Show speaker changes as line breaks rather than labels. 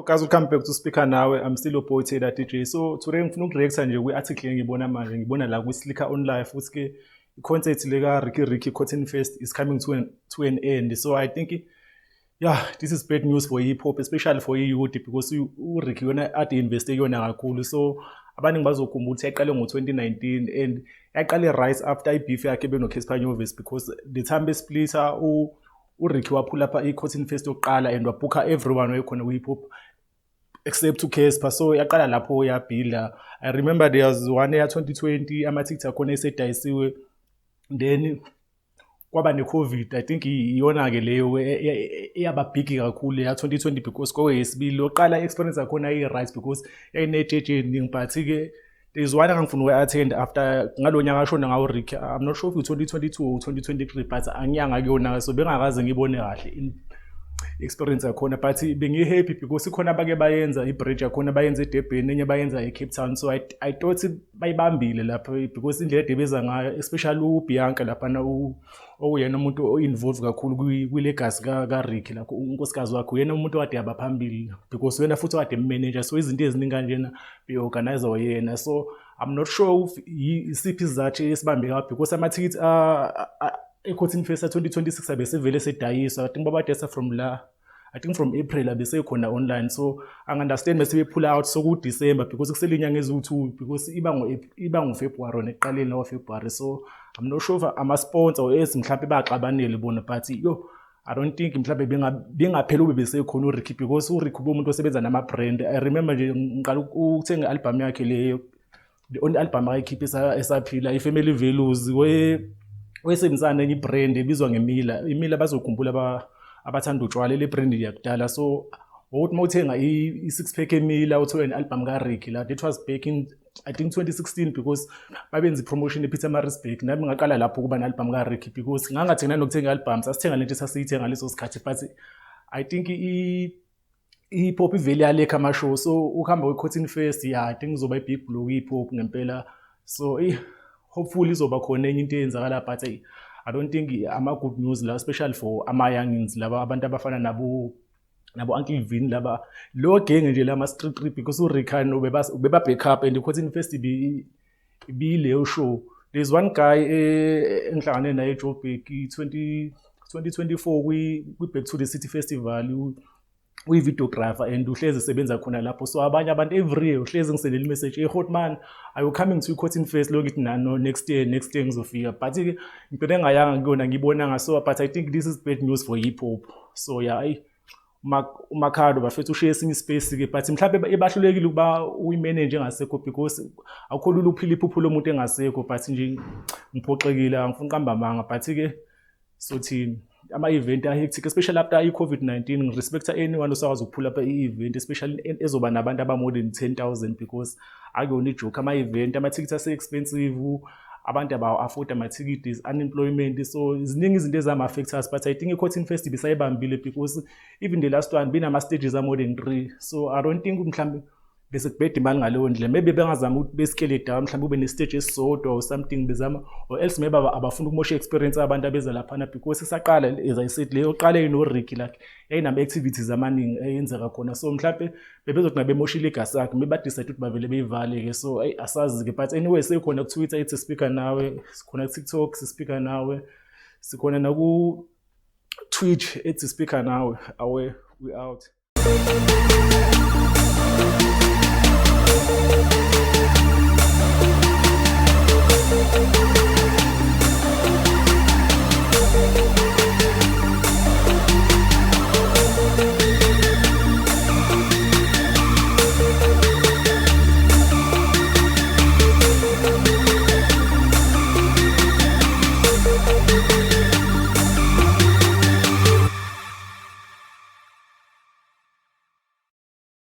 Guys, welcome back to Speaker Nawe. I'm still your boy Taylor DJ. So today ngifuna ukureacta nje kwi-article engiyibona manje, ngibona la kwi-Slicker Online futhi ke i-concert le ka-Ricky Ricky Cotton Fest is coming to an end. So I think, yeah, this is bad news for hip hop, especially for i-youth, because uRicky yona ade investe kuyona kakhulu. So abaningi bazokhumbula ukuthi yaqale ngo-2019 and yaqale right after i-beef yakhe beno-Cassper Nyovest, because the time besplitha, uRicky waphula lapha i-Cotton Fest yokuqala and wabhukha everyone wayekhona kwi-hip hop except uCassper. So yaqala lapho yabuilda. I remember there was one year, 2020, amathikithi akhona esedayisiwe, then kwaba ne-COVID. I think iyona-ke leyo eyaba big kakhulu ya 2020, because kwakuyesibili loqala i-experience yakhona ayi-right because yayinetsheje eningi. But-ke there's one engangifuna ukuyi-attend after ngalo nyaka ashona ngawo Ricky. I'm not sure if u-2022 or 2023, but angiyanga kuyona, so bengakaze ngibone kahle experience yakhona. But bengi-happy because ikhona abake bayenza i-bridge yakhona, bayenza eDurban, enye bayenza e-Cape Town. So I thought bayibambile lapho because indlela edebeza ngayo, especially uBianca laphana, okuyena umuntu o-involve kakhulu kwi-legacy kaRicky lapho, unkosikazi wakhe, uyena umuntu okade yaba phambili because uyena futhi okade manager. So izinto eziningi kanjena be-organize uyena. So I'm not sure if isiphi isizathu esibambe because amathikithi e-Cotton Fest 2026 abesevele sedayiswa. I think babadayisa from la, I think from April abesekhona online. So angi-understand bese bephula out soku-December because kusele inyanga eziwu-2, because iba ngo-February wona ekuqaleni lawo February. So I'm not sure if ama-sponsor or else mhlawumbe baxabanele bona, but yo, I don't think mhlawumbe bengaphela ube besekhona uRicky, because uRicky ube umuntu osebenza nama-brand. I remember nje ngiqala ukuthenga i-album yakhe leyo, the only album ayikhiphe esaphila, i-Family Values, wayesebenzisana nenye i-brand ebizwa ngeMiller. iMiller bazokhumbula abathanda utshwala, le brand yakudala. So ukuthi uma uthenga i-six pack eMiller, uthole ne-album kaRicky la. That was back in, I think, 2016, because babenza i-promotion ePietermaritzburg. Nami ngaqala lapho ukuba ne-album kaRicky because ngangathengi nanokuthenga i-album, sasithenga lento esasiyithenga ngaleso sikhathi. But I think i-hip hop ivele yalekha ama-show, so ukuhamba kwe-Cotton Fest, yeah, I think kuzoba i-big blow kwi-hip hop ngempela. So hopefully izoba khona enye into eyenzakala, but I don't think ama-good news la, especially for ama-youngins laba, abantu abafana nabo Uncle Vin laba, lo genge nje lama street trip, because uRicardo beba back up and i-Cotton Fest ibileyo show. There's one guy engihlangane naye eJoburg 20 2024 kwi Back to the City Festival, uyi-videographer and uhlezi esebenza khona lapho. So abanye abantu every year uhlezi ngisendela i-message, "Hey hotman, are you coming to i-Cotton Fest?" Lo ngithi, "No, next year, next year ngizofika." But ke ngigcine ngayanga kuyona, ngibonanga. So but I think this is bad news for hip hop. So yeah, ayi, uMakhado bafethu ushiye esinye ispace ke, but mhlawumbe ebahlulekile ukuba uyimanage engasekho, because akukho lula ukuphila iphupho lomuntu engasekho. But nje ngiphoxekile, angifuni uqamba amanga, but ke sothini, ama-event a-hectic, especially after i-COVID-19. Ngirespecta anyone osakwazi ukuphula up i-event, especially ezoba nabantu aba-more than 10,000, because akuyona ijoke ama-event, amathikithi ase-expensive, abantu abawa-afford amathikithi, unemployment. So ziningi izinto ezama-factors, but I think i-Cotton Fest ibisayibambile because even the last one binama-stages a-more than three. So I don't think mhlawumbe bese kubheda imali ngaleyo ndlela. Maybe bengazama ukuthi bescale down, mhlawumbe kube ne-stage esisodwa or something, bezama, or else maybe abafuna ukumosha i-experience abantu abeza laphana, because isaqala, as I said, leyo qala ino-Ricky, like yayinama-activities amaningi eyenzeka khona. So mhlawumbe bebezothi nabemosha ilegacy yakhe, maybe badecide ukuthi bavele beyivale-ke. So eyi, asazi-ke. But anyway, sekhona ku-Twitter, ithi Speaker Nawe, sikhona ku-TikTok, siSpeaker Nawe, sikhona naku-Twitch, ethi Speaker Nawe. Awe, we out.